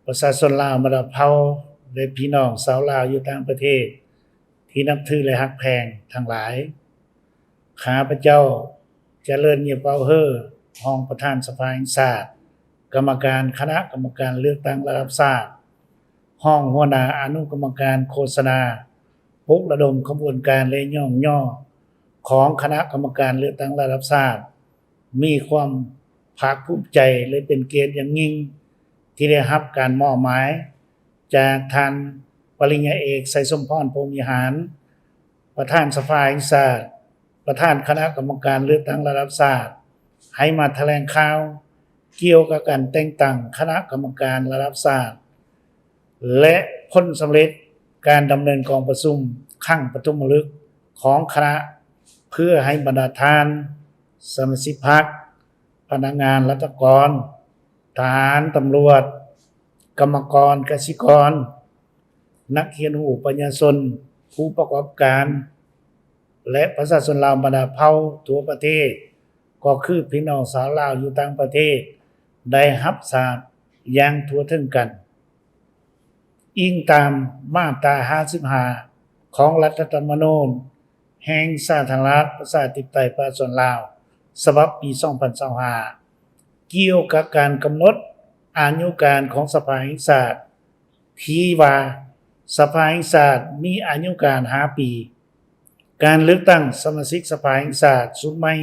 ປະຊາຊົນລາວບັນດາເຜົ່າ ແລະ ພີ່ນ້ອງຊາວລາວຢູ່ຕ່າງປະເທດທີ່ນັບຖື ແລະ ຮັກແພງທັງຫຼາຍ, ຂ້າພະເຈົ້າ ຈະເລີນ ເຫຍຍາວເປົ່າເຫີ ຮອງປະທານສະພາແຫ່ງຊາດ, ກຳມະການຄະນະກຳມະການເລືອກຕັ້ງລະດັບຊາດ, ຮອງຫົວໜ້າອະນຸກຳມະການໂຄສະນາ ປຸກລະດົມຂະບວນການ ແລະ ຍ້ອງຍໍຂອງຄະນະກຳມະການເລືອກຕັ້ງລະດັບຊາດ, ມີຄວາມພາກພູມໃຈ ແລະ ເປັນກຽດຢ່າງຍິ່ງທີ່ໄດ້ຮັບການມອບໝາຍຈາກທ່ານປະລິນຍາເອກ ໄຊສົມພອນ ພົມວິຫານ ປະທານສະພາແຫ່ງຊາດ, ປະທານຄະນະກຳມະການເລືອກຕັ້ງລະດັບຊາດ ໃຫ້ມາຖະແຫຼງຂ່າວກ່ຽວກັບການແຕ່ງຕັ້ງຄະນະກຳມະການລະດັບຊາດ ແລະ ຜົນສຳເລັດການດຳເນີນກອງປະຊຸມຄັ້ງປະຖົມມະລຶກຂອງຄະນະ ເພື່ອໃຫ້ບັນດາທ່ານສະມາຊິກພັກ, ພະນັກງານລັດຖະກອນ, ທະຫານ, ຕຳຫຼວດ, ກຳມະກອນ, ກະສິກອນ, ນັກຮຽນຮູ້, ປະຊາຊົນ, ຜູ້ປະກອບການ ແລະ ປະຊາຊົນລາວບັນດາເຜົ່າທົ່ວປະເທດ ກໍຄືພີ່ນ້ອງຊາວລາວຢູ່ຕ່າງປະເທດ ໄດ້ຮັບຊາບຢ່າງທົ່ວເຖິງກັນ. ອີງຕາມມາດຕາຫ້າສິບຫ້າ ຂອງລັດຖະທຳມະນູນແຫ່ງສາທາລະນະລັດ ປະຊາທິປະໄຕ ປະຊາຊົນລາວ ສະບັບປີສອງພັນຊາວຫ້າ ກ່ຽວກັບການກຳນົດອາຍຸການຂອງສະພາແຫ່ງຊາດ ທີ່ວ່າສະພາແຫ່ງຊາດມີອາຍຸການຫ້າປີ. ການເລືອກຕັ້ງສະມາຊິກສະພາແຫ່ງຊາດຊຸດໃໝ່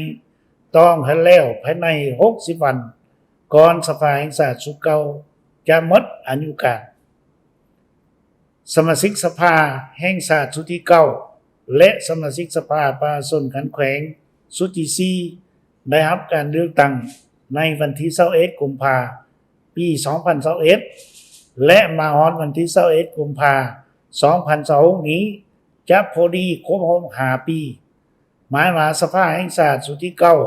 ຕ້ອງໃຫ້ແລ້ວພາຍໃນຫົກສິບວັນ ກ່ອນສະພາແຫ່ງຊາດຊຸດເກົ່າຈະໝົດອາຍຸການ. ສະມາຊິກສະພາແຫ່ງຊາດຊຸດທີເກົ້າ ແລະ ສະມາຊິກສະພາປະຊາຊົນຂັ້ນແຂວງຊຸດທີສີ່ ໄດ້ຮັບການເລືອກຕັ້ງໃນວັນທີຊາວເອັດ ກຸມພາ ປີສອງພັນຊາວເອັດ ແລະ ມາຮອດວັນທີຊາວເອັດ ກຸມພາ ສອງພັນຊາວຫົກນີ້ ຈະພໍດີຄົບຮອບຫ້າປີ. ໝາຍວ່າສະພາແຫ່ງຊາດຊຸດທີເກົ້າ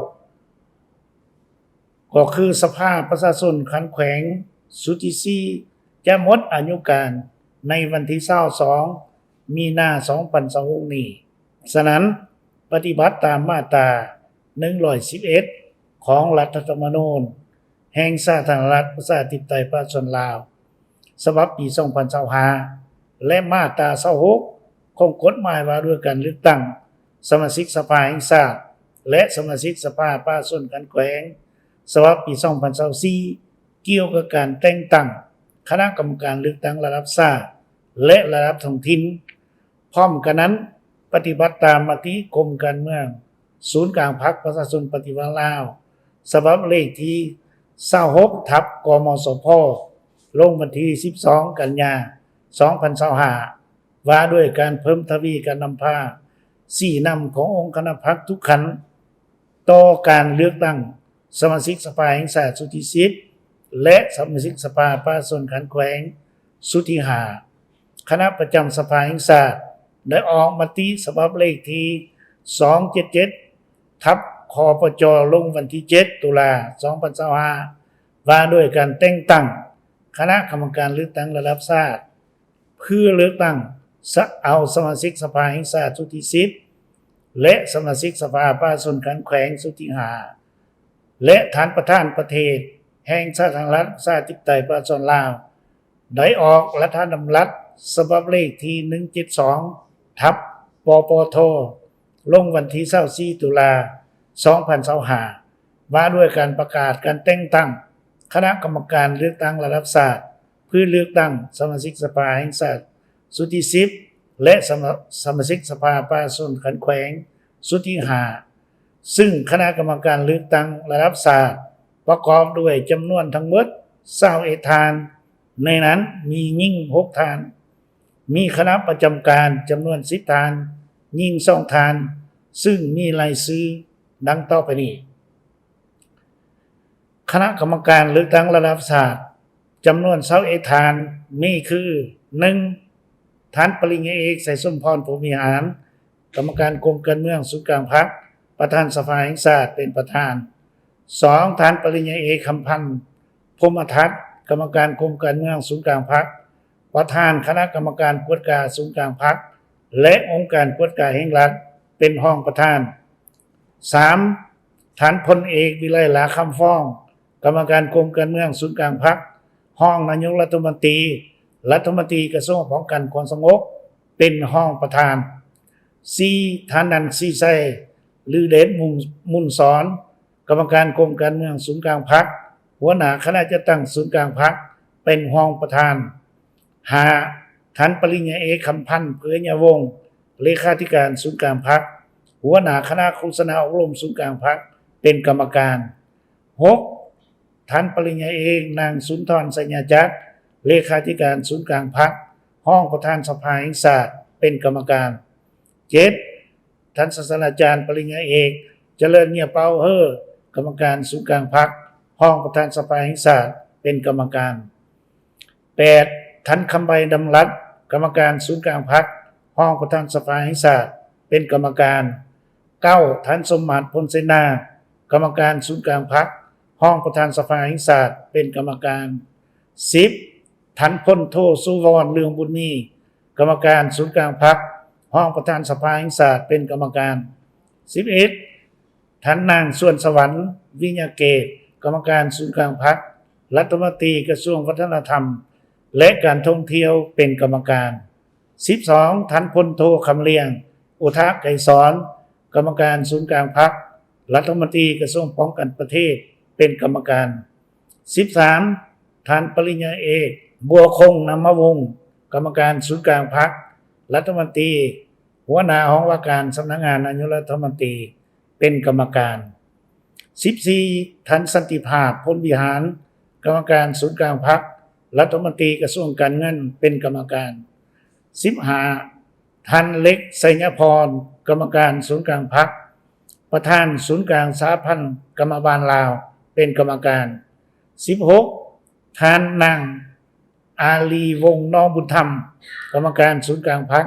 ກໍຄືສະພາປະຊາຊົນຂັ້ນແຂວງຊຸດທີສີ່ ຈະໝົດອາຍຸການໃນວັນທີຊາວສອງ ມີນາ ສອງພັນຊາວຫົກນີ້. ສະນັ້ນ, ປະຕິບັດຕາມມາດຕາໜຶ່ງຮ້ອຍສິບເອັດ ຂອງລັດຖະທຳມະນູນແຫ່ງສາທາລະນະລັດ ປະຊາທິປະໄຕ ປະຊາຊົນລາວ ສະບັບປີສອງພັນຊາວຫ້າ ແລະ ມາດຕາຊາວຫົກ ຂອງກົດໝາຍວ່າດ້ວຍການເລືອກຕັ້ງສະມາຊິກສະພາແຫ່ງຊາດ ແລະ ສະມາຊິກສະພາປະຊາຊົນຂັ້ນແຂວງ ສະບັບປີສອງພັນຊາວສີ່ ກ່ຽວກັບການແຕ່ງຕັ້ງຄະນະກຳມະການເລືອກຕັ້ງລະດັບຊາດ ແລະ ລະດັບທ້ອງຖິ່ນ. ພ້ອມກັນນັ້ນ, ປະຕິບັດຕາມມະຕິກົມການເມືອງສູນກາງພັກປະຊາຊົນປະຕິວັດລາວ ສະບັບເລກທີຊາວຫົກ ທັບ ກມສພ ລົງວັນທີສິບສອງ ກັນຍາ ສອງພັນຊາວຫ້າ ວ່າດ້ວຍການເພີ່ມທະວີການນຳພາຊີ້ນຳຂອງອົງຄະນະພັກທຸກຂັ້ນ ຕໍ່ການເລືອກຕັ້ງສະມາຊິກສະພາແຫ່ງຊາດຊຸດທີສິບ ແລະ ສະມາຊິກສະພາປະຊາຊົນຂັ້ນແຂວງຊຸດທີຫ້າ. ຄະນະປະຈຳສະພາແຫ່ງຊາດໄດ້ອອກມະຕິສະບັບເລກທີສອງເຈັດເຈັດ ທັບ ຄປຈ ລົງວັນທີເຈັດ ຕຸລາ ສອງພັນຊາວຫ້າ ວ່າດ້ວຍການແຕ່ງຕັ້ງຄະນະກຳມະການເລືອກຕັ້ງລະດັບຊາດ ເພື່ອເລືອກຕັ້ງສະ ເອົາສະມາຊິກສະພາແຫ່ງຊາດຊຸດທີສິບ ແລະ ສະມາຊິກສະພາປະຊາຊົນຂັ້ນແຂວງຊຸດທີຫ້າ ແລະ ທ່ານປະທານປະເທດແຫ່ງສາທາລະນະລັດ ປະຊາທິປະໄຕ ປະຊາຊົນລາວ ໄດ້ອອກລັດຖະດຳລັດສະບັບເລກທີໜຶ່ງເຈັດສອງ ທັບ ປປທ ລົງວັນທີຊາວສີ່ ຕຸລາ ສອງພັນຊາວຫ້າ ວ່າດ້ວຍການປະກາດການແຕ່ງຕັ້ງຄະນະກຳມະການເລືອກຕັ້ງລະດັບຊາດ ເພື່ອເລືອກຕັ້ງສະມາຊິກສະພາແຫ່ງຊາດຊຸດທີສິບ ແລະ ສະມາ ສະມາຊິກສະພາປະຊາຊົນຂັ້ນແຂວງຊຸດທີຫ້າ ຊຶ່ງຄະນະກຳມະການເລືອກຕັ້ງລະດັບຊາດ ປະກອບດ້ວຍຈຳນວນທັງໝົດຊາວເອັດທ່ານ, ໃນນັ້ນມີຍິງຫົກທ່ານ, ມີຄະນະປະຈຳການຈຳນວນສິບທ່ານ, ຍິງສອງທ່ານ, ຊຶ່ງມີລາຍຊື່ດັ່ງຕໍ່ໄປນີ້. ຄະນະກຳມະການເລືອກຕັ້ງລະດັບຊາດ ຈຳນວນຊາວເອັດທ່ານ ມີຄື ໜຶ່ງ ທ່ານປະລິນຍາເອກ ໄຊສົມພອນ ພົມວິຫານ ກຳມະການກົມການເມືອງສູນກາງພັກ ປະທານສະພາແຫ່ງຊາດ ເປັນປະທານ. ສອງ ທ່ານປະລິນຍາເອກ ຄຳພັນ ພົມມະທັດ ກຳມະການກົມການເມືອງສູນກາງພັກ ປະທານຄະນະກຳມະການກວດກາສູນກາງພັກ ແລະ ອົງການກວດກາແຫ່ງລັດ ເປັນຮອງປະທານ. ສາມ ທ່ານພົນເອກ ວິໄລ ຫຼ້າຄຳຟອງ ກຳມະການກົມການເມືອງສູນກາງພັກ ຮອງນາຍົກລັດຖະມົນຕີ, ລັດຖະມົນຕີກະຊວງປ້ອງກັນຄວາມສະຫງົບ ເປັນຮອງປະທານ. ສີ່, ທ່ານ ນັນຊີໄຊ ລືເດດ ມຸນ ມຸນສອນ, ກຳມະການກົມການເມືອງສູນກາງພັກ, ຫົວໜ້າຄະນະຈັດຕັ້ງສູນກາງພັກ ເປັນຮອງປະທານ. ຫ້າ, ທ່ານປະລິນຍາເອກ ຄຳພັນ ເຜຍຍາວົງ, ເລຂາທິການສູນກາງພັກ, ຫົວໜ້າຄະນະໂຄສະນາອົບຮົມສູນກາງພັກ ເປັນກຳມະການ. ຫົກ, ທ່ານປະລິນຍາເອກ ນາງ ສຸນທອນ ໄຊຍະຈັກ, ເລຂາທິການສູນກາງພັກ, ຮອງປະທານສະພາແຫ່ງຊາດ ເປັນກຳມະການ. ເຈັດ, ທ່ານສາດສະດາຈານປະລິນຍາເອກ ຈະເລີນ ເຫຍື້ອເປົາເຮີ, ກຳມະການສູນກາງພັກ, ຮອງປະທານສະພາແຫ່ງຊາດ ເປັນກຳມະການ. ແປດ, ທ່ານ ຄຳໄວ ດຳລັດ, ກຳມະການສູນກາງພັກ, ຮອງປະທານສະພາແຫ່ງຊາດ ເປັນກຳມະການ. ເກົ້າ, ທ່ານ ສົມມາດ ພົນເສນາ, ກຳມະການສູນກາງພັກ, ຮອງປະທານສະພາແຫ່ງຊາດ ເປັນກຳມະການ. ສິບ, ທ່ານ ພົນໂທ ສຸວອນ ເລືອງບຸນມີ, ກຳມະການສູນກາງພັກ, ຮອງປະທານສະພາແຫ່ງຊາດ ເປັນກຳມະການ. ສິບເອັດ, ທ່ານ ນາງ ຊວນສະຫວັນ ວິຍະເກດ, ກຳມະການສູນກາງພັກ, ລັດຖະມົນຕີກະຊວງວັດທະນະທຳ ແລະ ການທ່ອງທ່ຽວ ເປັນກຳມະການ. ສິບສອງ, ທ່ານ ພົນໂທ ຄຳລຽງ ອຸທະໄກສອນ, ກຳມະການສູນກາງພັກ, ລັດຖະມົນຕີກະຊວງປ້ອງກັນປະເທດ ເປັນກຳມະການ. ສິບສາມ, ທ່ານປະລິນຍາເອກ ບົວຄົງ ນຳມະວົງ, ກຳມະການສູນກາງພັກ, ລັດຖະມົນຕີ, ຫົວໜ້າຫ້ອງວ່າການສຳນັກງານນາຍົກລັດຖະມົນຕີ ເປັນກຳມະການ. ສິບສີ່, ທ່ານ ສັນຕິພາບ ພົນວິຫານ, ກຳມະການສູນກາງພັກ, ລັດຖະມົນຕີກະຊວງການເງິນ ເປັນກຳມະການ. ສິບຫ້າ, ທ່ານ ເລັກ ໄຊຍະພອນ, ກຳມະການສູນກາງພັກ, ປະທານສູນກາງສະຫະພັນກຳມະບານລາວ ເປັນກຳມະການ. ສິບຫົກ, ທ່ານ ນາງ ອາລີ ວົງ ນ້ອງບຸນທຳ, ກຳມະການສູນກາງພັກ,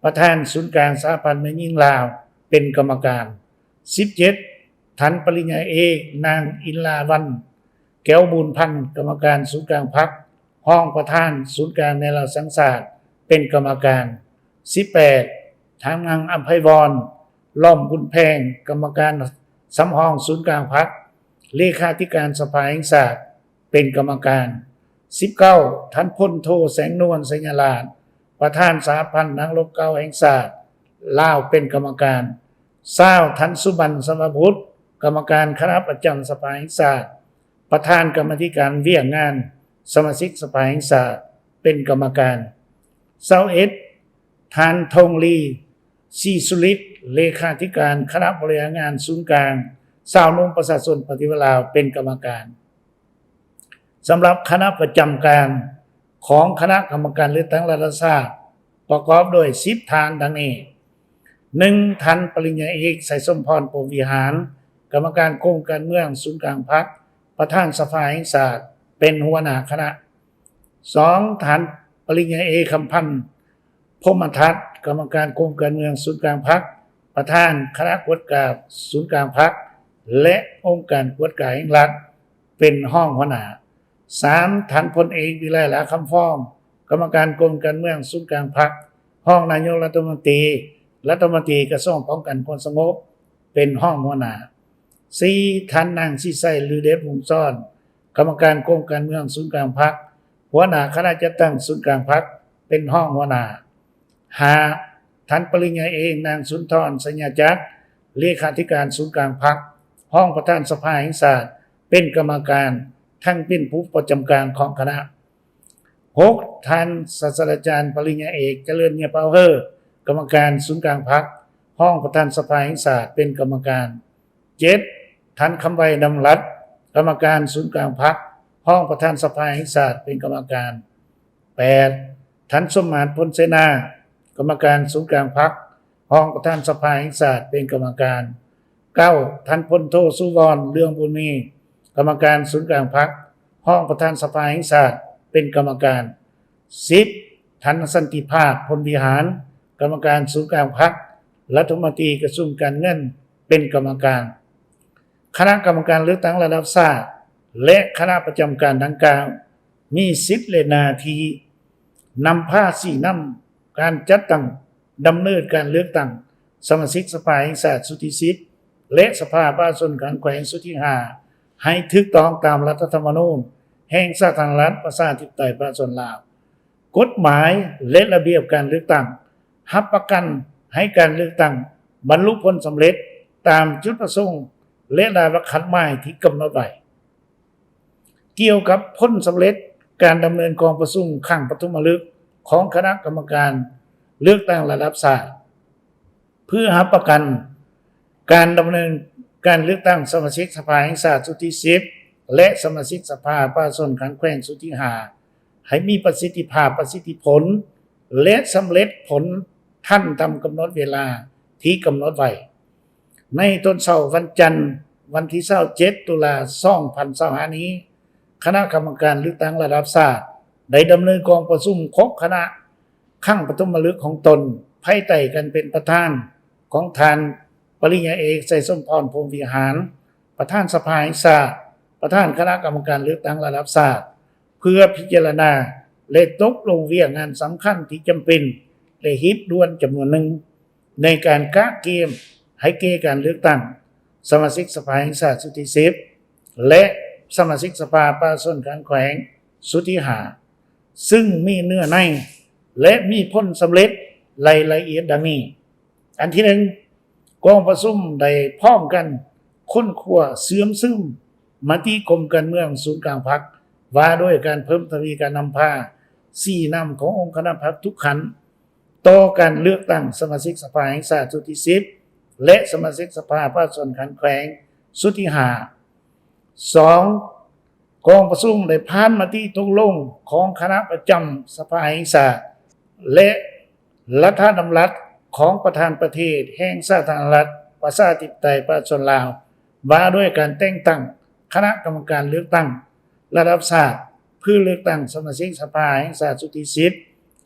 ປະທານສູນກາງສະຫະພັນແມ່ຍິງລາວ ເປັນກຳມະການ. ສິບເຈັດ, ທ່ານປະລິນຍາເອກ ນາງ ອິນລາວັນ ແກ້ວບູນພັນ, ກຳມະການສູນກາງພັກ, ຮອງປະທານສູນກາງແນວລາວສ້າງຊາດ ເປັນກຳມະການ. ສິບແປດ, ທ່ານ ນາງ ອຳໄພວອນ ລ້ອມບຸນແພງ, ກຳມະການສຳຮອງສູນກາງພັກ, ເລຂາທິການສະພາແຫ່ງຊາດ ເປັນກຳມະການ. ສິບເກົ້າ, ທ່ານ ພົນໂທ ແສງນວນ ໄຊຍະລາດ, ປະທານສະຫະພັນນັກລົບເກົ່າແຫ່ງຊາດລາວ ເປັນກຳມະການ. ຊາວ, ທ່ານ ສຸບັນ ສະວະບຸດ, ກຳມະການຄະນະປະຈຳສະພາແຫ່ງຊາດ, ປະທານກຳມາທິການວຽກງານສະມາຊິກສະພາແຫ່ງຊາດ ເປັນກຳມະການ. ຊາວເອັດ, ທ່ານ ທົງລີ ສີສຸລິດ, ເລຂາທິການຄະນະບໍລິຫານງານສູນກາງຊາວໜຸ່ມປະຊາຊົນປະຕິວັດລາວ ເປັນກຳມະການ. ສຳລັບຄະນະປະຈຳການຂອງຄະນະກຳມະການເລືອກຕັ້ງລັດຖະສະພາ ປະກອບດ້ວຍສິບທ່ານດັ່ງນີ້: ໜຶ່ງ, ທ່ານປະລິນຍາເອກ ໄຊສົມພອນ ພົມວິຫານ, ກຳມະການກົມການເມືອງສູນກາງພັກ, ປະທານສະພາແຫ່ງຊາດ ເປັນຫົວໜ້າຄະນະ. ສອງ, ທ່ານປະລິນຍາເອກ ຄຳພັນ ພົມມະທັດ, ກຳມະການກົມການເມືອງສູນກາງພັກ, ປະທານຄະນະກວດກາສູນກາງພັກ ແລະ ອົງການກວດກາແຫ່ງລັດ ເປັນຮອງຫົວໜ້າ. ສາມ, ທ່ານພົນເອກ ວິໄລ ຫຼ້າຄຳຟອງ, ກຳມະການກົມການເມືອງສູນກາງພັກ, ຮອງນາຍົກລັດຖະມົນຕີ, ລັດຖະມົນຕີກະຊວງປ້ອງກັນຄວາມສະຫງົບ ເປັນຮອງຫົວໜ້າ. ສີ່, ທ່ານນາງ ສີໄຊ ລືເດດ ວົງສອນ, ກຳມະການກົມການເມືອງສູນກາງພັກ, ຫົວໜ້າຄະນະຈັດຕັ້ງສູນກາງພັກ ເປັນຮອງຫົວໜ້າ. ຫ້າ, ທ່ານປະລິນຍາເອກ ນາງ ສຸນທອນ ໄຊຍະຈັກ, ເລຂາທິການສູນກາງພັກ, ຮອງປະທານສະພາແຫ່ງຊາດ, ເປັນກຳມະການ ທັງເປັນຜູ້ປະຈຳການຂອງຄະນະ. ຫົກ, ທ່ານສາດສະດາຈານປະລິນຍາເອກ ຈະເລີນ ເຫຍື້ອເປົາເຮີ, ກຳມະການສູນກາງພັກ, ຮອງປະທານສະພາແຫ່ງຊາດ ເປັນກຳມະການ. ເຈັດ, ທ່ານ ຄຳໄວ ດຳລັດ, ກຳມະການສູນກາງພັກ, ຮອງປະທານສະພາແຫ່ງຊາດ ເປັນກຳມະການ. ແປດ, ທ່ານ ສົມມາດ ພົນເສນາ, ກຳມະການສູນກາງພັກ, ຮອງປະທານສະພາແຫ່ງຊາດ ເປັນກຳມະການ. ເກົ້າ, ທ່ານ ພົນໂທ ສຸວອນ ເລືອງບຸນມີ, ກຳມະການສູນກາງພັກ, ຮອງປະທານສະພາແຫ່ງຊາດ ເປັນກຳມະການ. ສິບ, ທ່ານ ສັນຕິພາບ ພົມວິຫານ, ກຳມະການສູນກາງພັກ, ລັດຖະມົນຕີກະຊວງການເງິນ ເປັນກຳມະການ. ຄະນະກຳມະການເລືອກຕັ້ງລະດັບຊາດ ແລະ ຄະນະປະຈຳການດັ່ງກ່າວ ມີສິດ ແລະ ໜ້າທີ່ນຳພາຊີ້ນຳການຈັດຕັ້ງດຳເນີນການເລືອກຕັ້ງສະມາຊິກສະພາແຫ່ງຊາດຊຸດທີສິບ ແລະ ສະພາປະຊາຊົນຂັ້ນແຂວງຊຸດທີຫ້າ ໃຫ້ຖືກຕ້ອງຕາມລັດຖະທຳມະນູນ ແຫ່ງສາທາລະນະລັດ ປະຊາທິປະໄຕ ປະຊາຊົນລາວ, ກົດໝາຍ ແລະ ລະບຽບການເລືອກຕັ້ງ ຮັບປະກັນໃຫ້ການເລືອກຕັ້ງບັນລຸຜົນສຳເລັດຕາມຈຸດປະສົງ ແລະ ລາຍລັກຂັດໝາຍທີ່ກຳນົດໄວ້. ກ່ຽວກັບຜົນສຳເລັດການດຳເນີນກອງປະຊຸມຄັ້ງປະຖົມມະລຶກຂອງຄະນະກຳມະການເລືອກຕັ້ງລະດັບຊາດ ເພື່ອຮັບປະກັນການດຳເນີນການເລືອກຕັ້ງສະມາຊິກສະພາແຫ່ງຊາດຊຸດທີສິບ ແລະ ສະມາຊິກສະພາປະຊາຊົນຂັ້ນແຂວງຊຸດທີຫ້າ ໃຫ້ມີປະສິດທິພາບ, ປະສິດທິຜົນ ແລະ ສຳເລັດຜົນທັນຕາມກຳນົດເວລາທີ່ກຳນົດໄວ້. ໃນຕອນເຊົ້າວັນຈັນ ວັນທີຊາວເຈັດ ຕຸລາ ສອງພັນຊາວຫ້ານີ້, ຄະນະກຳມະການເລືອກຕັ້ງລະດັບຊາດ ໄດ້ດຳເນີນກອງປະຊຸມຄົບຄະນະຄັ້ງປະຖົມມະລຶກຂອງຕົນ, ພາຍໃຕ້ການເປັນປະທານຂອງທ່ານປະລິນຍາເອກ ໄຊສົມພອນ ພົມວິຫານ, ປະທານສະພາແຫ່ງຊາດ, ປະທານຄະນະກຳມະການເລືອກຕັ້ງລະດັບຊາດ, ເພື່ອພິຈາລະນາ ແລະ ຕົກລົງວຽກງານສຳຄັນທີ່ຈຳເປັນ ແລະ ຮີບດ່ວນຈຳນວນໜຶ່ງ ໃນການກະກຽມໃຫ້ແກ່ການເລືອກຕັ້ງສະມາຊິກສະພາແຫ່ງຊາດຊຸດທີສິບ ແລະ ສະມາຊິກສະພາປະຊາຊົນຂັ້ນແຂວງຊຸດທີຫ້າ ຊຶ່ງມີເນື້ອໃນ ແລະ ມີຜົນສຳເລັດລາຍລະອຽດດັ່ງນີ້. ອັນທີໜຶ່ງ, ກອງປະຊຸມໄດ້ພ້ອມກັນຄົ້ນຄວ້າເຊື່ອມຊຶມມະຕິກົມການເມືອງສູນກາງພັກ ວ່າດ້ວຍການເພີ່ມທະວີການນຳພາຊີ້ນຳຂອງອົງຄະນະພັກທຸກຂັ້ນ ຕໍ່ການເລືອກຕັ້ງສະມາຊິກສະພາແຫ່ງຊາດຊຸດທີສິບ ແລະ ສະມາຊິກສະພາປະຊາຊົນຂັ້ນແຂວງຊຸດທີຫ້າ. ສອງ, ກອງປະຊຸມໄດ້ຜ່ານມະຕິຕົກລົງຂອງຄະນະປະຈຳສະພາແຫ່ງຊາດ ແລະ ລັດຖະດຳລັດຂອງປະທານປະເທດແຫ່ງສາທາລະນະລັດ ປະຊາທິປະໄຕ ປະຊາຊົນລາວ ວ່າດ້ວຍການແຕ່ງຕັ້ງຄະນະກຳມະການເລືອກຕັ້ງລະດັບຊາດ ເພື່ອເລືອກຕັ້ງສະມາຊິກສະພາແຫ່ງຊາດຊຸດທີສິບ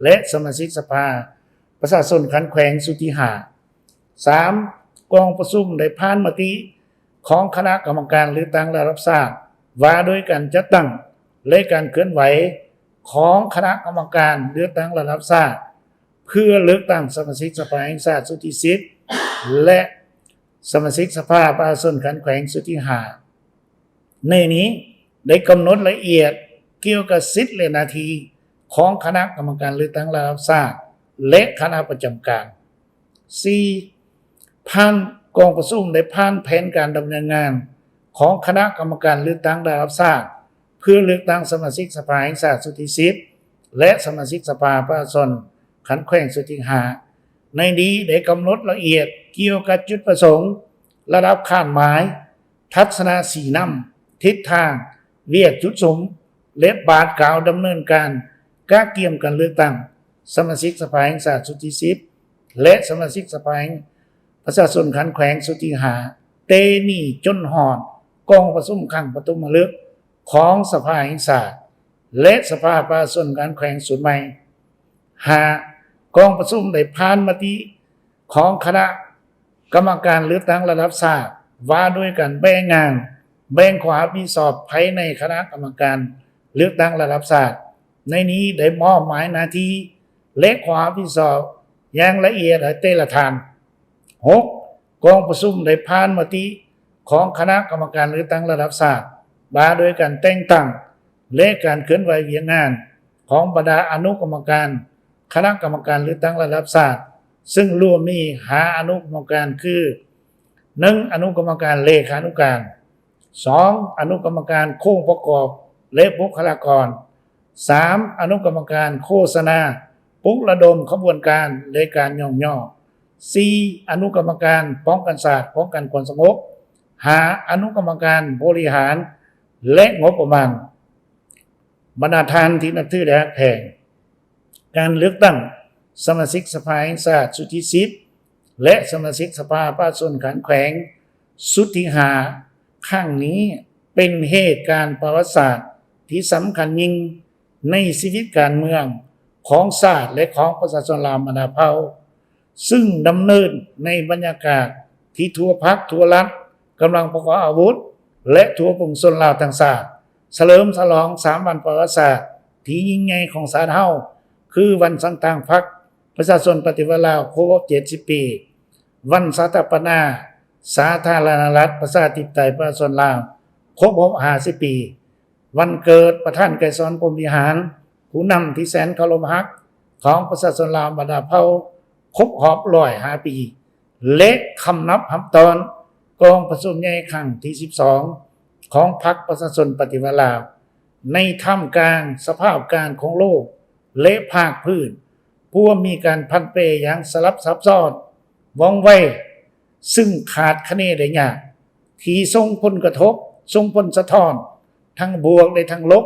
ແລະ ສະມາຊິກສະພາປະຊາຊົນຂັ້ນແຂວງຊຸດທີຫ້າ. ສາມ, ກອງປະຊຸມໄດ້ຜ່ານມະຕິຂອງຄະນະກຳມະການເລືອກຕັ້ງລະດັບຊາດ ວ່າດ້ວຍການຈັດຕັ້ງ ແລະ ການເຄື່ອນໄຫວຂອງຄະນະກຳມະການເລືອກຕັ້ງລະດັບຊາດ ເພື່ອເລືອກຕັ້ງສະມາຊິກສະພາແຫ່ງຊາດຊຸດທີສິບ ແລະ ສະມາຊິກສະພາປະຊາຊົນຂັ້ນແຂວງຊຸດທີຫ້າ. ໃນນີ້ໄດ້ກຳນົດລະອຽດກ່ຽວກັບສິດ ແລະ ໜ້າທີ່ຂອງຄະນະກຳມະການເລືອກຕັ້ງລະດັບຊາດ ແລະ ຄະນະປະຈຳການ. ສີ່, ຜ່ານ ກອງປະຊຸມໄດ້ຜ່ານແຜນການດຳເນີນງານຂອງຄະນະກຳມະການເລືອກຕັ້ງລະດັບຊາດ ເພື່ອເລືອກຕັ້ງສະມາຊິກສະພາແຫ່ງຊາດຊຸດທີສິບ ແລະ ສະມາຊິກສະພາປະຊາຊົນຂັ້ນແຂວງຊຸດທີຫ້າ. ໃນນີ້ໄດ້ກຳນົດລະອຽດກ່ຽວກັບຈຸດປະສົງ, ລະດັບຄາດໝາຍ, ທັດສະນະຊີ້ນຳ, ທິດທາງ, ວຽກຈຸດສຸມ ແລະ ບາດກ້າວດຳເນີນການກະກຽມການເລືອກຕັ້ງສະມາຊິກສະພາແຫ່ງຊາດຊຸດທີສິບ ແລະ ສະມາຊິກສະພາແຫ່ງປະຊາຊົນຂັ້ນແຂວງຊຸດທີຫ້າ ແຕ່ນີ້ຈົນຮອດກອງປະຊຸມຄັ້ງປະຖົມມະລຶກຂອງສະພາແຫ່ງຊາດ ແລະ ສະພາປະຊາຊົນຂັ້ນແຂວງຊຸດໃໝ່. ຫ້າ, ກອງປະຊຸມໄດ້ຜ່ານມະຕິຂອງຄະນະກຳມະການເລືອກຕັ້ງລະດັບຊາດ ວ່າດ້ວຍການແບ່ງງານ, ແບ່ງຄວາມຮັບຜິດຊອບພາຍໃນຄະນະກຳມະການເລືອກຕັ້ງລະດັບຊາດ. ໃນນີ້ໄດ້ມອບໝາຍໜ້າທີ່ ແລະ ຄວາມຮັບຜິດຊອບຢ່າງລະອຽດໃຫ້ແຕ່ລະທ່ານ. ຫົກ, ກອງປະຊຸມໄດ້ຜ່ານມະຕິຂອງຄະນະກຳມະການເລືອກຕັ້ງລະດັບຊາດ ວ່າດ້ວຍການແຕ່ງຕັ້ງ ແລະ ການເຄື່ອນໄຫວວຽກງານຂອງບັນດາອະນຸກຳມະການຄະນະກຳມະການເລືອກຕັ້ງລະດັບຊາດ, ຊຶ່ງລວມມີຫ້າອະນຸກຳມະການຄື ໜຶ່ງ ອະນຸກຳມະການເລຂານຸການ, ສອງ ອະນຸກຳມະການໂຄງປະກອບ ແລະ ບຸກຄະລາກອນ, ສາມ ອະນຸກຳມະການໂຄສະນາ, ປຸກລະດົມຂະບວນການ ແລະ ການຍ້ອງຍໍ, ສີ່ ອະນຸກຳມະການປ້ອງກັນຊາດ, ປ້ອງກັນຄວາມສະຫງົບ, ຫ້າ ອະນຸກຳມະການບໍລິຫານ ແລະ ງົບປະມານ. ບັນດາທ່ານທີ່ນັບຖື ແລະ ຮັກແພງ, ການເລືອກຕັ້ງສະມາຊິກສະພາແຫ່ງຊາດຊຸດທີສິບ ແລະ ສະມາຊິກສະພາປະຊາຊົນຂັ້ນແຂວງຊຸດທີຫ້າ ຄັ້ງນີ້ ເປັນເຫດການປະຫວັດສາດທີ່ສຳຄັນຍິ່ງໃນຊີວິດການເມືອງຂອງຊາດ ແລະ ຂອງປະຊາຊົນລາວບັນດາເຜົ່າ, ຊຶ່ງດຳເນີນໃນບັນຍາກາດທີ່ທົ່ວພັກທົ່ວລັດກຳລັງປະກອບອາວຸດ ແລະ ທົ່ວປວງຊົນລາວທັງຊາດ ສະເຫຼີມສະຫຼອງສາມວັນປະຫວັດສາດທີ່ຍິ່ງໃຫຍ່ຂອງຊາດເຮົາ ຄືວັນສັງຕັ້ງພັກປະຊາຊົນປະຕິວັດລາວຄົບຮອບເຈັດສິບປີ, ວັນສະຖາປະນາສາທາລະນະລັດ ປະຊາທິປະໄຕ ປະຊາຊົນລາວຄົບຮອບຫ້າສິບປີ, ວັນເກີດປະທານໄກສອນ ພົມວິຫານ, ຜູ້ນຳທີ່ແສນເຄົາລົບຮັກຂອງປະຊາຊົນລາວບັນດາເຜົ່າ ຄົບຮອບຮ້ອຍຫ້າປີ ແລະ ຄຳນັບຮັບຕອນກອງປະຊຸມໃຫຍ່ຄັ້ງທີສິບສອງ ຂອງພັກປະຊາຊົນປະຕິວັດລາວ ໃນທ່າມກາງສະພາບການຂອງໂລກ ແລະ ພາກພື້ນ ພວມມີການຜັນແປຢ່າງສະຫຼັບຊັບຊ້ອນ ວ່ອງໄວ ຊຶ່ງຄາດຄະເນໄດ້ຍາກ ທີ່ສົ່ງຜົນກະທົບ, ສົ່ງຜົນສະທ້ອນ ທັງບວກ ແລະ ທັງລົບ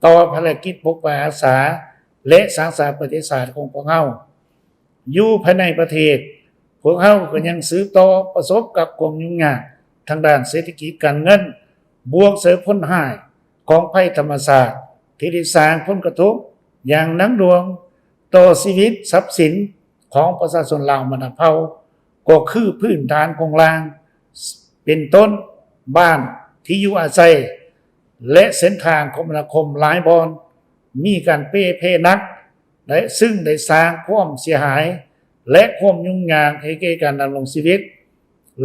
ຕໍ່ພາລະກິດປົກປັກຮັກສາ ແລະ ສ້າງສາປະເທດຊາດຂອງພວກເຮົາ. ຢູ່ພາຍໃນປະເທດ, ພວກເຮົາກໍຍັງສືບຕໍ່ປະສົບກັບຄວາມຫຍຸ້ງຍາກທາງດ້ານເສດຖະກິດການເງິນ, ບວກໃສ່ຜົນຮ້າຍຂອງໄພທຳມະຊາດ ທີ່ໄດ້ສ້າງຜົນກະທົບຢ່າງໜັກໜ່ວງຕໍ່ຊີວິດຊັບສິນຂອງປະຊາຊົນລາວບັນດາເຜົ່າ ກໍຄືພື້ນຖານໂຄງລ່າງ ເປັນຕົ້ນ ບ້ານ, ທີ່ຢູ່ອາໄສ ແລະ ເສັ້ນທາງຄົມມະນາຄົມຫຼາຍບ່ອນ ມີການເປ່ເພໜັກ ແລະ ຊຶ່ງໄດ້ສ້າງຄວາມເສຍຫາຍ ແລະ ຄວາມຫຍຸ້ງຍາກໃຫ້ແກ່ການດຳລົງຊີວິດ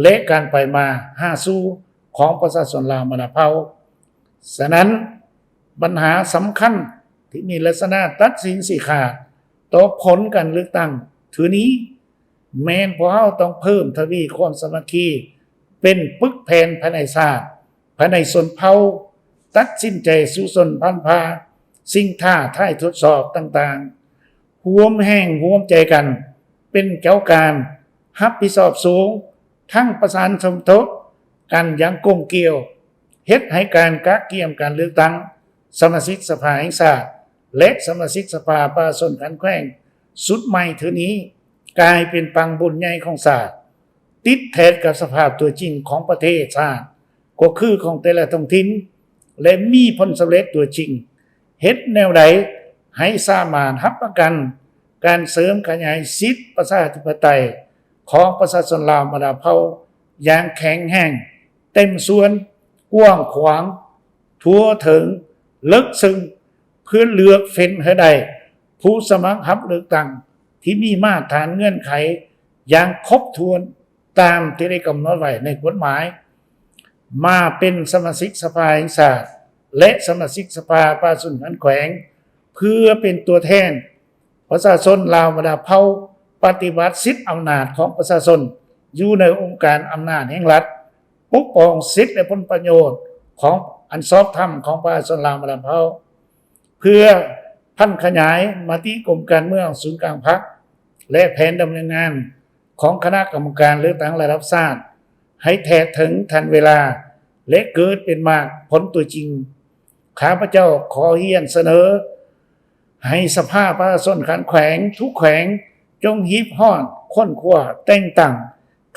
ແລະ ການໄປມາຫາສູ່ຂອງປະຊາຊົນລາວບັນດາເຜົ່າ. ສະນັ້ນ, ບັນຫາສຳຄັນທີ່ມີລັກສະນະຕັດສິນຊີ້ຂາດຕໍ່ຜົນການເລືອກຕັ້ງເທື່ອນີ້ ແມ່ນພວກເຮົາຕ້ອງເພີ່ມທະວີຄວາມສາມັກຄີ ເປັນປຶກແຜ່ນພາຍໃນຊາດ, ພາຍໃນຊົນເຜົ່າ, ຕັດສິນໃຈສູ້ຊົນພັນພາສິ່ງທ້າທາຍທົດສອບຕ່າງໆ, ຮ່ວມແຮງຮ່ວມໃຈກັນເປັນເຈົ້າການຮັບຜິດຊອບສູງ, ທັງປະສານສົມທົບກັນຢ່າງກົມກຽວ, ເຮັດໃຫ້ການກະກຽມການເລືອກຕັ້ງສະມາຊິກສະພາແຫ່ງຊາດ ແລະ ສະມາຊິກສະພາປະຊາຊົນຂັ້ນແຂວງຊຸດໃໝ່ເທື່ອນີ້ ກາຍເປັນປັງບຸນໃຫຍ່ຂອງຊາດ, ຕິດແທດກັບສະພາບຕົວຈິງຂອງປະເທດຊາດ ກໍຄືຂອງແຕ່ລະທ້ອງຖິ່ນ ແລະ ມີຜົນສຳເລັດຕົວຈິງ. ເຮັດແນວໃດໃຫ້ສາມາດຮັບປະກັນການເສີມຂະຫຍາຍສິດປະຊາທິປະໄຕຂອງປະຊາຊົນລາວບັນດາເຜົ່າຢ່າງແຂງແຮງ, ເຕັມສ່ວນ, ກວ້າງຂວາງ, ທົ່ວເຖິງ, ເລິກເຊິ່ງ ເພື່ອເລືອກເຟ້ນໃຫ້ໄດ້ຜູ້ສະໝັກຮັບເລືອກຕັ້ງທີ່ມີມາດຖານເງື່ອນໄຂຢ່າງຄົບຖ້ວນຕາມທີ່ໄດ້ກຳນົດໄວ້ໃນກົດໝາຍ ມາເປັນສະມາຊິກສະພາແຫ່ງຊາດ ແລະ ສະມາຊິກສະພາປະຊາຊົນຂັ້ນແຂວງ ເພື່ອເປັນຕົວແທນປະຊາຊົນລາວບັນດາເຜົ່າ ປະຕິບັດສິດອຳນາດຂອງປະຊາຊົນຢູ່ໃນອົງການອຳນາດແຫ່ງລັດ, ປົກປ້ອງສິດ ແລະ ຜົນປະໂຫຍດຂອງອັນຊອບທຳຂອງປະຊາຊົນລາວບັນດາເຜົ່າ ເພື່ອຜັນຂະຫຍາຍມະຕິກົມການເມືອງສູນກາງພັກ ແລະ ແຜນດຳເນີນງານຂອງຄະນະກຳມະການເລືອກຕັ້ງລະດັບຊາດ ໃຫ້ແທດເຖິງທັນເວລາ ແລະ ເກີດເປັນໝາກຜົນຕົວຈິງ. ຂ້າພະເຈົ້າຂໍຮຽນສະເໜີໃຫ້ສະພາປະຊາຊົນຂັ້ນແຂວງທຸກແຂວງ ຈົ່ງຮີບຮ້ອນຄົ້ນຄວ້າແຕ່ງຕັ້ງ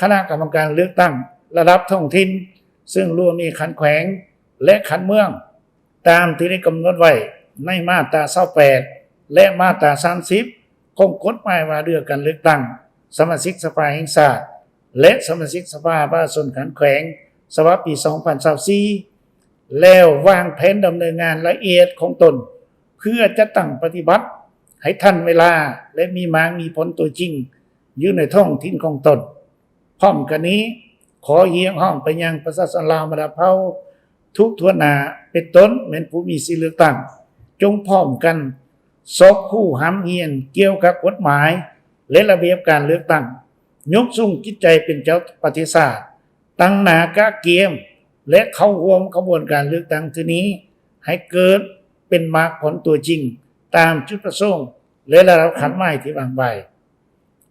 ຄະນະກຳມະການເລືອກຕັ້ງລະດັບທ້ອງຖິ່ນ ເຊິ່ງລວມມີຂັ້ນແຂວງ ແລະ ຂັ້ນເມືອງ ຕາມທີ່ໄດ້ກຳນົດໄວ້ໃນມາດຕາຊາວແປດ ແລະ ມາດຕາສາມສິບ ຂອງກົດໝາຍວ່າດ້ວຍການເລືອກຕັ້ງສະມາຊິກສະພາແຫ່ງຊາດ ແລະ ສະມາຊິກສະພາປະຊາຊົນຂັ້ນແຂວງ ສະບັບປີສອງພັນຊາວສີ່ ແລ້ວວາງແຜນດຳເນີນງານລະອຽດຂອງຕົນ ເພື່ອຈັດຕັ້ງປະຕິບັດໃຫ້ທັນເວລາ ແລະ ມີໝາກມີຜົນຕົວຈິງຢູ່ໃນທ້ອງຖິ່ນຂອງຕົນ. ພ້ອມກັນນີ້, ຂໍຮຽກຮ້ອງໄປຍັງປະຊາຊົນລາວບັນດາເຜົ່າທຸກທົ່ວໜ້າ ເປັນຕົ້ນແມ່ນຜູ້ມີສິດເລືອກຕັ້ງ, ຈົ່ງພ້ອມກັນຊອກຮູ້ຮ່ຳຮຽນກ່ຽວກັບກົດໝາຍ ແລະ ລະບຽບການເລືອກຕັ້ງ, ຍົກສູງຈິດໃຈເປັນເຈົ້າປະເທດຊາດ, ຕັ້ງໜ້າກະກຽມ ແລະ ເຂົ້າຮ່ວມຂະບວນການເລືອກຕັ້ງເທື່ອນີ້ ໃຫ້ເກີດເປັນໝາກຜົນຕົວຈິງ ຕາມຈຸດປະສົງ ແລະ ລະດັບຄາດໝາຍທີ່ວາງໄວ້.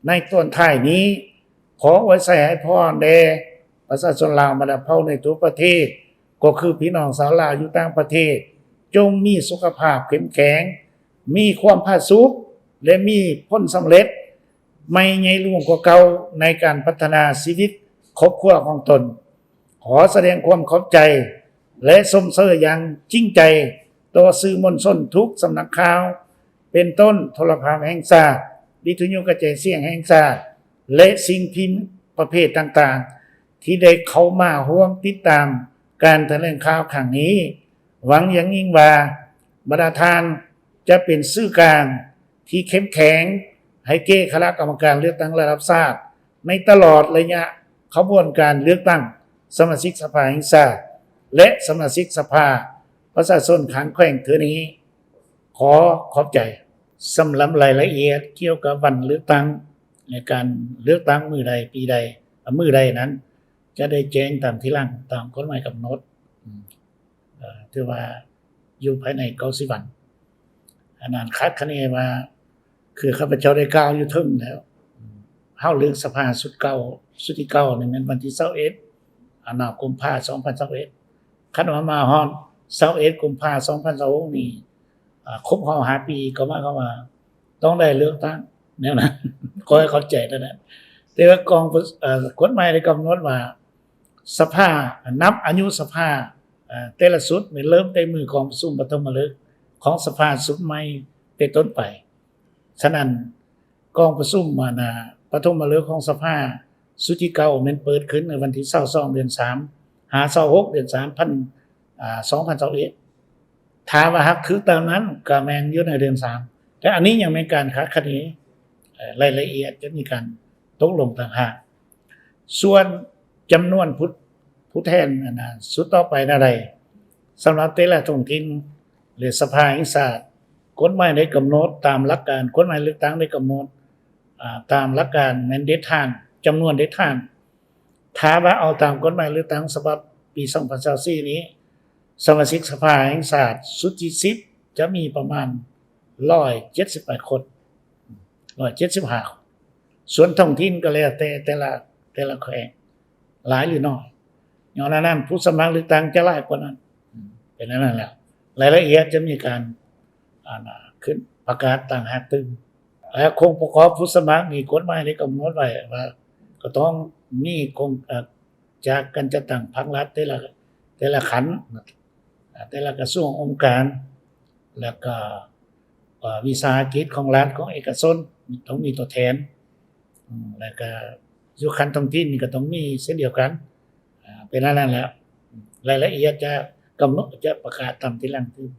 ໃນຕອນທ້າຍນີ້, ຂໍອວຍໄຊໃຫ້ພອນແດ່ປະຊາຊົນລາວບັນດາເຜົ່າໃນທົ່ວປະເທດ, ກໍຄືພີ່ນ້ອງຊາວລາວຢູ່ຕ່າງປະເທດ, ຈົ່ງມີສຸຂະພາບເຂັ້ມແຂງ, ມີຄວາມຜາສຸກ ແລະ ມີຜົນສຳເລັດໃໝ່ໃຫຍ່ຫຼວງກວ່າເກົ່າໃນການພັດທະນາຊີວິດຄອບຄົວຂອງຕົນ. ຂໍສະແດງຄວາມຂອບໃຈ ແລະ ຊົມເຊີຍຢ່າງຈິງໃຈຕໍ່ສື່ມວນຊົນທຸກສຳນັກຂ່າວ, ເປັນຕົ້ນໂທລະພາບແຫ່ງຊາດ, ວິທະຍຸກະຈາຍສຽງແຫ່ງຊາດ ແລະ ສິ່ງພິມປະເພດຕ່າງໆ ທີ່ໄດ້ເຂົ້າມາຮ່ວມຕິດຕາມການຖະແຫຼງຂ່າວຄັ້ງນີ້. ຫວັງຢ່າງຍິ່ງວ່າ ບັນດາທ່ານຈະເປັນສື່ກາງທີ່ເຂັ້ມແຂງໃຫ້ແກ່ຄະນະກຳມະການເລືອກຕັ້ງລະດັບຊາດ ໃນຕະຫຼອດໄລຍະຂະບວນການເລືອກຕັ້ງສະມາຊິກສະພາແຫ່ງຊາດ ແລະ ສະມາຊິກສະພາ ປະຊາຊົນຂ້າງແຂວງເທື່ອນີ້ ຂໍຂອບໃຈ. ສຳລັບລາຍລະອຽດກ່ຽວກັບວັນເລືອກຕັ້ງ ແລະ ການເລືອກຕັ້ງມື້ໃດ ປີໃດ ມື້ໃດນັ້ນ ຈະໄດ້ແຈ້ງຕາມທີຫຼັງ ຕາມກົດໝາຍກຳນົດ. ອືມ ເອີ ຖືວ່າຢູ່ພາຍໃນເກົ້າສິບວັນ. ອັນນັ້ນຄາດຄະເນວ່າ ຄືຂ້າພະເຈົ້າໄດ້ກ່າວຢູ່ເທິງແລ້ວ ເຮົາເລືອກສະພາຊຸດເກົ່າ ຊຸດທີເກົ້ານີ້ແມ່ນວັນທີຊາວເອັດ ອັນນາ ກຸມພາ ສອງພັນຊາວເອັດ. ຄັນວ່າມາຮອດຊາວເອັດ ກຸມພາ ສອງພັນຊາວຫົກນີ້ ອາ ຄົບຮອບຫ້າປີ ກໍໝາຍຄວາມວ່າຕ້ອງໄດ້ເລືອກຕັ້ງແນວນັ້ນ ຂໍໃຫ້ເຂົ້າໃຈເທົ່ານັ້ນ. ແຕ່ວ່າກອງ ເອີ ກົດໝາຍໄດ້ກຳນົດວ່າ ສະພາ ນັບອາຍຸສະພາ ເອີ ແຕ່ລະຊຸດແມ່ນເລີ່ມແຕ່ມື້ກອງປະຊຸມປະຖົມມະເລີກຂອງສະພາຊຸດໃໝ່ເປັນຕົ້ນໄປ. ສະນັ້ນ ກອງປະຊຸມ ອັນນາ ປະຖົມມະເລີກຂອງສະພາຊຸດທີເກົ້າແມ່ນເປີດຂຶ້ນໃນວັນທີຊາວສອງ ເດືອນສາມ ຫາ ຊາວຫົກ ເດືອນສາມ ພັນ ອາ ສອງພັນຊາວເອັດ. ຖ້າວ່າຫາກຖືກຕາມນັ້ນ ກໍແມ່ນຢູ່ໃນເດືອນສາມ. ແຕ່ອັນນີ້ຍັງແມ່ນການຄາດຄະເນ ເອີ ລາຍລະອຽດຈະມີການຕົກລົງຕ່າງຫາກ. ສ່ວນຈຳນວນຜູ້ ຜູ້ແທນ ອັນນາ ຊຸດຕໍ່ໄປແນວໃດ ສຳລັບແຕ່ລະທ້ອງຖິ່ນ ຫຼື ສະພາແຫ່ງຊາດ ກົດໝາຍໄດ້ກຳນົດຕາມຫຼັກການ ກົດໝາຍເລືອກຕັ້ງໄດ້ກຳນົດ ອາ ຕາມຫຼັກການແມ່ນເດັດຖານ ຈຳນວນເດັດຖານ. ຖ້າວ່າເອົາຕາມກົດໝາຍເລືອກຕັ້ງສະບັບປີສອງພັນຊາວສີ່ນີ້ ສະມາຊິກສະພາແຫ່ງຊາດຊຸດທີສິບ ຈະມີປະມານຮ້ອຍເຈັດສິບແປດຄົນ ຮ້ອຍເຈັດສິບຫ້າຄົນ. ສ່ວນທ້ອງຖິ່ນກໍແລ້ວແຕ່ ແຕ່ລະ ແຕ່ລະແຂວງ ຫຼາຍຫຼືໜ້ອຍ. ຍ້ອນອັນນັ້ນ ຜູ້ສະໝັກເລືອກຕັ້ງຈະຫຼາຍກວ່ານັ້ນ. ເປັນອັນນັ້ນແລ້ວ ລາຍລະອຽດຈະມີການ ອັນນາ ຂຶ້ນປະກາດຕ່າງຫາກຕື່ມ. ແລະ ໂຄງປະກອບຜູ້ສະໝັກນີ້ ກົດໝາຍໄດ້ກຳນົດໄວ້ວ່າ ກໍຕ້ອງມີໂຄງ ເອີ ຈາກການຈັດຕັ້ງພາກລັດແຕ່ລະ ແຕ່ລະຂັ້ນ ແຕ່ລະກະຊວງອົງການ ແລ້ວກໍ ເອີ ວິສາຫະກິດຂອງລັດ ຂອງເອກະຊົນ ຕ້ອງມີຕົວແທນ. ອືມ ແລ້ວກໍຢູ່ຂັ້ນທ້ອງຖິ່ນນີ້ກໍຕ້ອງມີເຊັ່ນດຽວກັນ. ອາ ເປັນອັນນັ້ນແຫຼະ ລາຍລະອຽດຈະກຳນົດ ຈະປະກາດຕາມທີຫຼັງຕື່ມ.